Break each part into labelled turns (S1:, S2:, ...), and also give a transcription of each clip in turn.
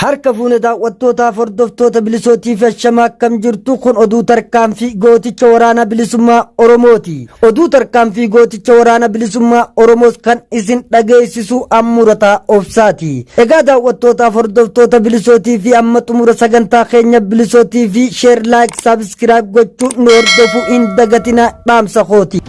S1: Harka fuune daawwattootaaf hordoftoota bilisootiif ashamaa akkam jirtu kun oduu tarkaanfii gooticha waraana bilisummaa Oromooti. Oduu tarkaanfii gooticha waraana bilisummaa Oromoos kan isin dhageessisu ammurataa obsaati. Egaa daawwattootaaf hordoftoota bilisootii fi amma xumura sagantaa keenya bilisootii fi sheer laayik saabskiraayib gochuun nu hordofuu hin dagatina dhaamsa kooti.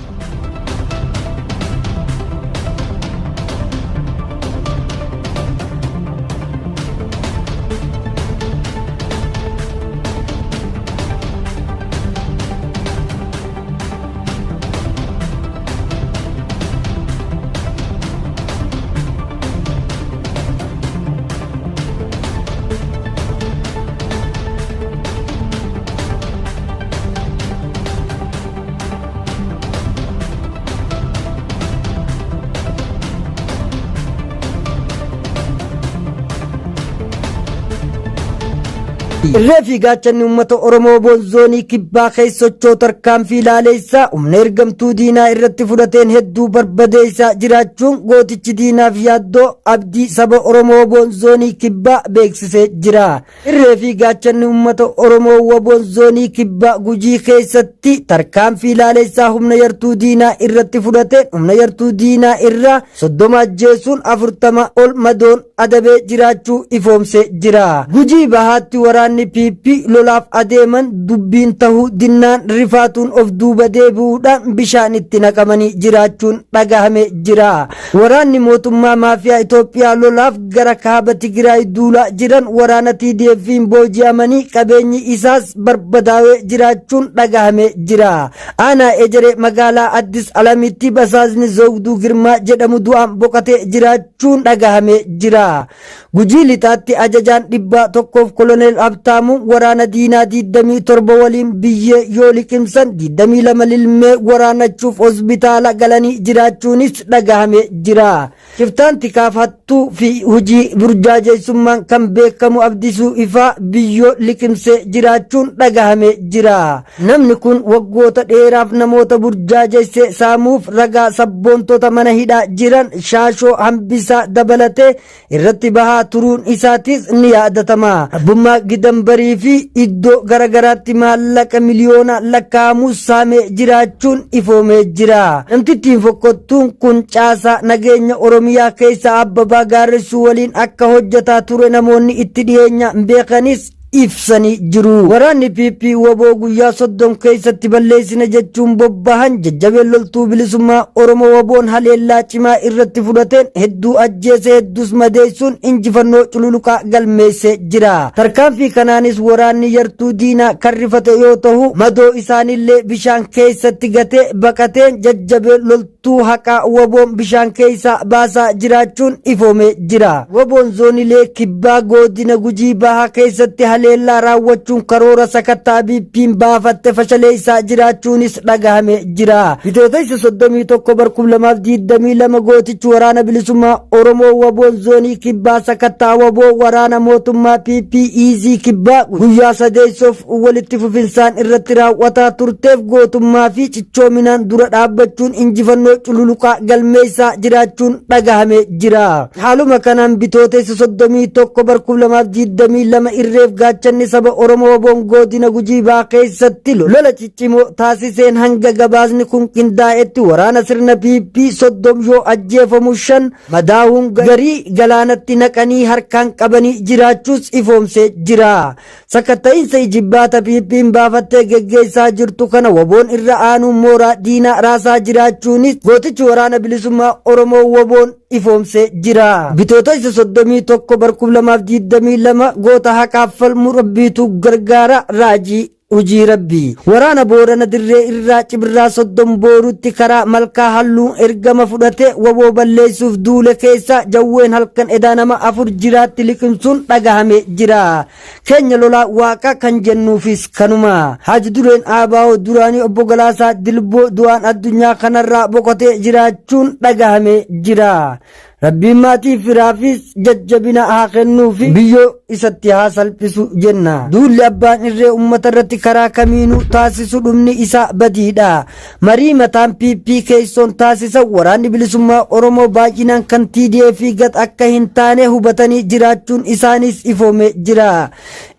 S1: Irree fi gaachanni uummata Oromoo Boonzoonii kibbaa keessa socho'u tarkaanfii laaleessaa humna ergamtuu diinaa irratti fudhateen hedduu barbadeessaa jiraachuun gootichi diinaaf yaaddoo abdii saba Oromoo Boonzoonii kibbaa beeksisee jira. Irree fi gaachanni uummata Oromoo Waboon Zoonii Kibbaa Gujii keessatti tarkaanfii laalessaa humna yartuu diinaa irratti fudhateen humna yartuu diinaa irraa 30 ajjeesuun 40 ol madoon adabee jiraachuu ifoomsee jira. Gujii Bahaatti waraanni PP lolaaf adeeman dubbiin tahuu dinnaan rifaatuun of duuba deebi'uudhaan bishaanitti naqamanii jiraachuun dhagahame jira. Waraanni mootummaa maafiyaa Itoophiyaa lolaaf gara kaaba Tigraay duulaa jiran waraana TDF'n booji'amanii qabeenyi isaas barbadaawee jiraachuun dhagahame jira. Aanaa Ejeree magaalaa Addis Alamitti basaasni Zawduu Girmaa jedhamu du'aan boqatee jiraachuun dhagahame jira. Gujii Lixaatti ajajaan dhibbaa tokkoof Koloneel Habtaamuun waraana diinaa 27 waliin biyyee yoo liqimsan 22 lilmee waraanachuuf hospitaala galanii jiraachuunis dhagahame jira. Shiftaan tikaaf hattuu fi hojii burjaajeessummaan kan beekamu Abdisuu Ifaa biyyoo liqimsee jiraachuun dhagahame jira. Namni kun waggoota dheeraaf namoota burjaajessee saamuuf ragaa sabboontota mana hidhaa jiran Shaashoo Hambisaa dabalatee irratti bahaa turuun isaatis ni yaadatama. Abbummaa Gidambarii fi iddoo garagaraatti maallaqa miliyoona lakkaa'amu saamee jiraachuun ifoomee jira. Namtittiin fokkottuun kun caasaa nageenya Oromiyaa keessa Abbabaa Gaarressuu waliin akka hojjetaa ture namoonni itti dhiyeenya beekanis ibsanii jiru. Waraanni PP waboo guyyaa 30 keessatti balleessina jechuun bobbahan jajjabeen loltuu bilisummaa Oromoo waboon haleellaa cimaa irratti fudhateen hedduu ajjeese hedduus madeessuun injifannoo cululuqaa galmeessee jira. Tarkaanfii kanaanis waraanni yartuu diinaa kan rifate yoo tahu madoo isaanillee bishaan keessatti gatee baqateen jajjabeen loltuu tuu haqaa waboon bishaan keessaa baasaa jiraachuun ifoomee jira. Waboon zoonilee kibbaa goodina Gujii Bahaa keessatti haleellaa raawwachuun karoora sakattaa BP'n baafatte fashaleessaa jiraachuunis dhagahame jira. Bitootessa 31 bar 2022 gootichi waraana bilisummaa Oromoo waboon zoonii kibbaa sakattaa waboo waraana mootummaa PPEZ kibbaa guyyaa sadeessoof walitti fufinsaan irratti raawwataa turteef gootummaa fi cichoominaan dura dhaabbachuun injifannoo cululuqaa galmeessaa jiraachuun dhagahame jira. Haaluma kanaan Bitootessa 31 bar 2022 irreef gaachanni saba Oromoo Waboon Godina Gujii Bahaa keessatti lola ciccimoo taasiseen hanga gabaasni kun qindaa'etti waraana sirna PP 30 yoo ajjeefamu 5 madaahuun garii galaanatti naqanii harkaan qabanii jiraachuus ifoomsee jira. Sakatta'iinsa ijibbaata PP'n baafattee geggeessaa jirtu kana waboon irra aanuun mooraa diinaa raasaa jiraachuunis gootichi waraana bilisummaa Oromoo waboon ifoomsee jira. Bitootessa 31 bar 2022 goota haqaaf falmu rabbiitu gargaara raajii hojii rabbii. Waraana Boorana dirree irraa Cibirraa Soddom Booruutti karaa Malkaa Halluu ergama fudhatee waboo balleessuuf duule keessaa jawween halkan edaa nama 4 jiraatti liqimsuun dhagahame jira. Keenya lolaa waaqa kan jennuufis kanuma. Haji dureen ABO duraanii obbo Galaasaa Dilboo du'aan addunyaa kanarraa boqotee jiraachuun dhagahame jira. Rabbiin maatii firaafis jajjabina haa kennuufi biyyoo isatti haa salphisu jenna. Duulli abbaan irree uummata irratti karaa kamiinuu taasisu dhumni isaa badiidha. Marii mataan PP keessoon taasisan waraanni bilisummaa Oromoo baay'inaan kan TDF gad akka hin taane hubatanii jiraachuun isaaniis ifoomee jira.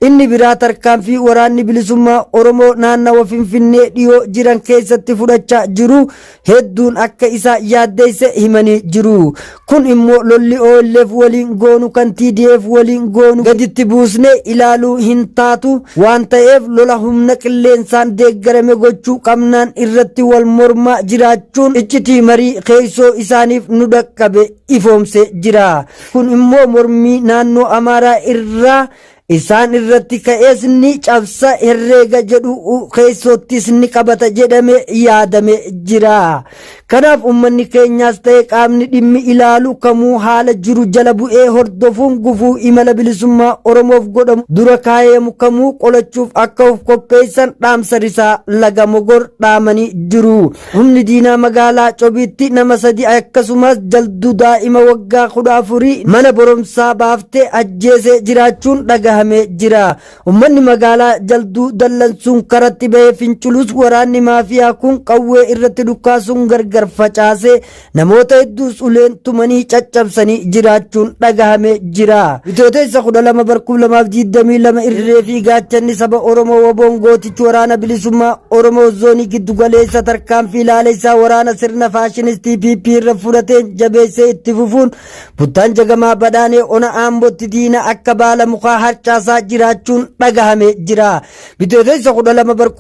S1: Inni biraa tarkaanfii waraanni bilisummaa Oromoo naannawa Finfinnee dhiyoo jiran keessatti fudhachaa jiru hedduun akka isa yaaddeesse himanii jiru. Kun immoo lolli OLF waliin goonu kan TDF waliin goonu gaditti buusnee ilaaluu hin taatu waan ta'eef lola humna qilleensaan deeggarame gochuu qabnaan irratti wal mormaa jiraachuun iccitii marii keessoo isaaniif nu dhaqqabe ifoomsee jira. Kun immoo mormii naannoo Amaaraa irraa isaan irratti ka'ees ni cabsa herreega jedhu keessoottis ni qabata jedhame yaadame jira. Kanaaf uummanni keenyaas ta'e qaamni dhimmi ilaalu kamuu haala jiru jala bu'ee hordofuun gufuu imala bilisummaa Oromoof godhamu dura kaayamu kamuu qolachuuf akka of qopheessan dhaamsa risaa laga mogor dhaamanii jiru. Humni diinaa magaalaa Cobiitti nama sadi akkasumas jalduu daa'ima waggaa 14 mana barumsaa baaftee ajjeesee jiraachuun dhagahamee jira. Uummanni magaalaa jalduu dallansuun karatti bahee fincilus waraanni maafiyaa kun qawwee irratti dhukkaasuun gargar facaasee namoota hedduus uleen tumanii caccabsanii jiraachuun dhagahamee jira. Bitootessa 12 bar 2022 irree fi gaachanni saba Oromoo WBOn gootichi waraana bilisummaa Oromoo zoonii giddu galeessa tarkaanfii laalessaa waraana sirna faashinistii PP irra fudhateen jabeessee itti fufuun buttaan jagamaa badhaanee ona Aambootti diina akka baala mukaa harcaasaa jiraachuun dhagahamee jira. Bitootessa 12 bar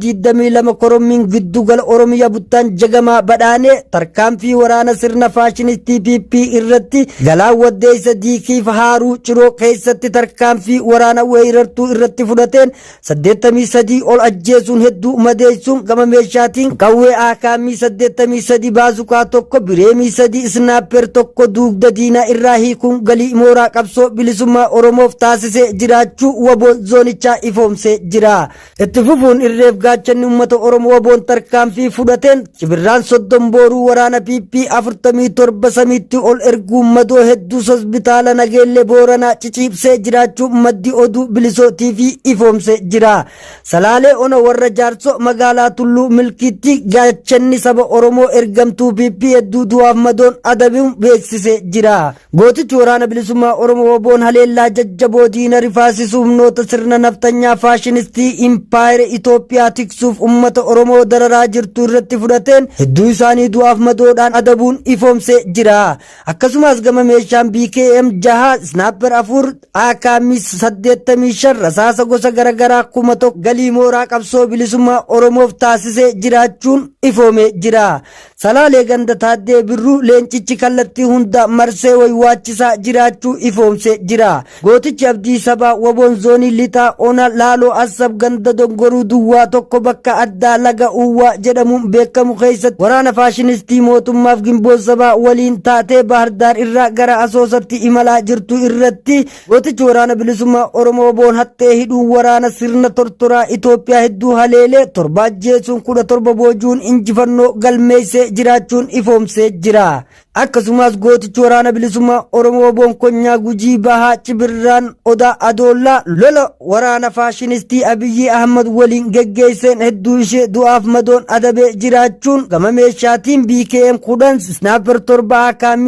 S1: 2022 korommiin giddugala Oromiyaa buttaan jagamaa badhaanee tarkaanfii waraana sirna faashinistii PP irratti galaan waddeessa diikiif haaruu ciroo keessatti tarkaanfii waraana weerartuu irratti fudhateen 83 ol ajjeesuun hedduu madeessuun gama meeshaatiin qawwee AKM 83 baazuqaa tokko bireemii 3 isnaapper tokko duugda diinaa irraa hiikuun galii mooraa qabsoo bilisummaa Oromoof taasisee jiraachuu WBOn zoonichaa ifoomsee jira. Itti fufuun irreef gaachanni uummata Oromoo WBOn tarkaanfii fudhateen cibirraan soddon booruu waraana PP 47 samiitti ol erguun madoo hedduu hospitaala Nageellee Booranaa ciciibsee jiraachuu maddi oduu Bilisoo TV ifoomsee jira. Salaalee ona warra Jaarsoo magaalaa Tulluu Milkiitti gaachanni saba Oromoo ergamtuu PP hedduu du'aaf madoon adabuun beeksisee jira. Gootichi waraana bilisummaa Oromoo WBOn haleellaa jajjaboo diina rifaasisu humnoota sirna naftanyaa faashinistii impaayera Itoophiyaa tiksuuf uummata Oromoo dararaa jirtu irratti fudhateen hedduu isaanii du'aaf madoodhaan adabuun ifoomsee jira. Akkasumas gama meeshaan BKM 6, Sniper 4, AKM 85 rasaasa gosa garaagaraa 1000 galii mooraa qabsoo bilisummaa Oromoof taasisee jiraachuun ifoomee jira. Salaalee ganda Taaddee Birruu leencichi kallattii hunda marsee waywaachisaa jiraachuu ifoomsee jira. Gootichi Abdii Sabaa WBOn zoonii Lixaa Ona Laaloo Assab ganda Dongoruu Duwwaa tokko bakka addaa Laga Uwwaa jedhamuun beekamu keessatti waraana faashinistii mootummaaf Ginboot Sabaa waliin taatee Baahirdaar irraa gara Asoosatti imalaa jirtu irratti gootichi waraana bilisummaa Oromoo WBOn haxxee hidhuun waraana sirna tortoraa Itoophiyaa hedduu haleelee 7 ajjeesuun 17 boojuun injifannoo galmeessee jiraachuun ifoomsee jira. Akkasumas gootichi waraana bilisummaa Oromoo WBOn konyaa Gujii Bahaa Cibirraan Odaa Adoollaa lola waraana faashinistii Abiyyi Ahmad waliin geggeesseen hedduu ishee du'aaf madoon adabee jiraachuun gama meeshaatiin BKM 10 Sniper 7 AKM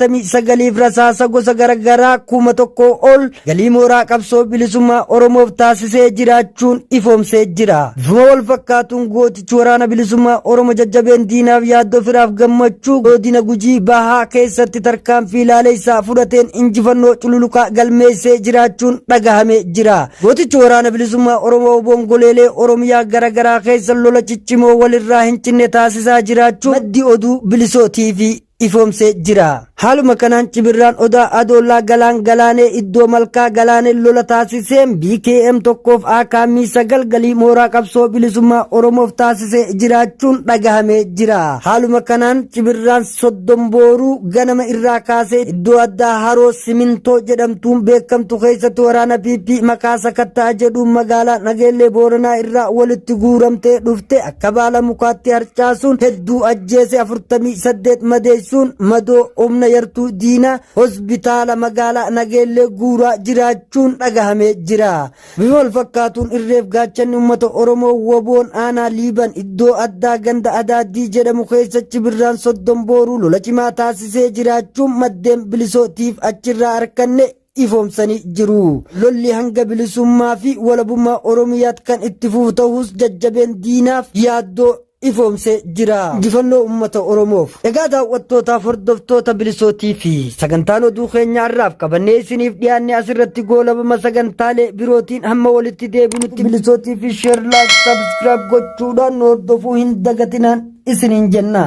S1: 89 rasaasa gosa garaagaraa 1000 ol galii mooraa qabsoo bilisummaa Oromoof taasisee jiraachuun ifoomsee jira. Bifuma wal fakkaatuun gootichi waraana bilisummaa Oromoo jajjabeen diinaaf yaaddoo firaaf gammachuu godina Gujii Bahaa keessatti tarkaanfii laaleessaa fudhateen injifannoo cululuqaa galmeessee jiraachuun dhagahamee jira. Gootichi waraana bilisummaa Oromoo WBOn goleelee Oromiyaa garaagaraa keessa lola ciccimoo walirraa hin cinne taasisaa jiraachuu maddi oduu Bilisoo TV ifoomsee jira. Haaluma kanaan Cibirraan Odaa Adoollaa Galaan Galaanee iddoo Malkaa Galaanee lola taasiseen BKM tokkoof AKM 9 galii mooraa qabsoo bilisummaa Oromoof taasisee jiraachuun dhagahamee jira. Haaluma kanaan Cibirraan Soddom Booruu ganama irraa kaasee iddoo addaa Haroo Simintoo jedhamtuun beekamtu keessatti waraana PP maqaa sakatta'a jedhuun magaalaa Nageellee Booranaa irraa walitti guuramtee dhufte akka baala mukaatti harcaasuun hedduu ajjeese 48 madeessuun barbadeessuun madoo humna yartuu diinaa hospitaala magaalaa Nageellee guuraa jiraachuun dhagahamee jira. Bifa wal fakkaatuun irreef gaachanni uummata Oromoo WBOn aanaa Liiban iddoo addaa ganda Adaaddii jedhamu keessatti Birraan Soddom Booruu lola cimaa taasisee jiraachuun maddeen bilisoo tiif achirraa arkanne ifoomsanii jiru. Lolli hanga bilisummaa fi walabummaa Oromiyaat kan itti fufu tahuus jajjabeen diinaaf yaaddoo ifoomsee jira. Injifannoo uummata Oromoof. Egaa daawwattootaaf hordoftoota bilisootii fi sagantaan oduu keenya har'aaf qabannee isiniif dhiyaanne asirratti goolabama sagantaalee birootiin hamma walitti deebinutti bilisootii fi share like subscribe gochuudhaan nu hordofuu hin dagatinaan isiniin jenna.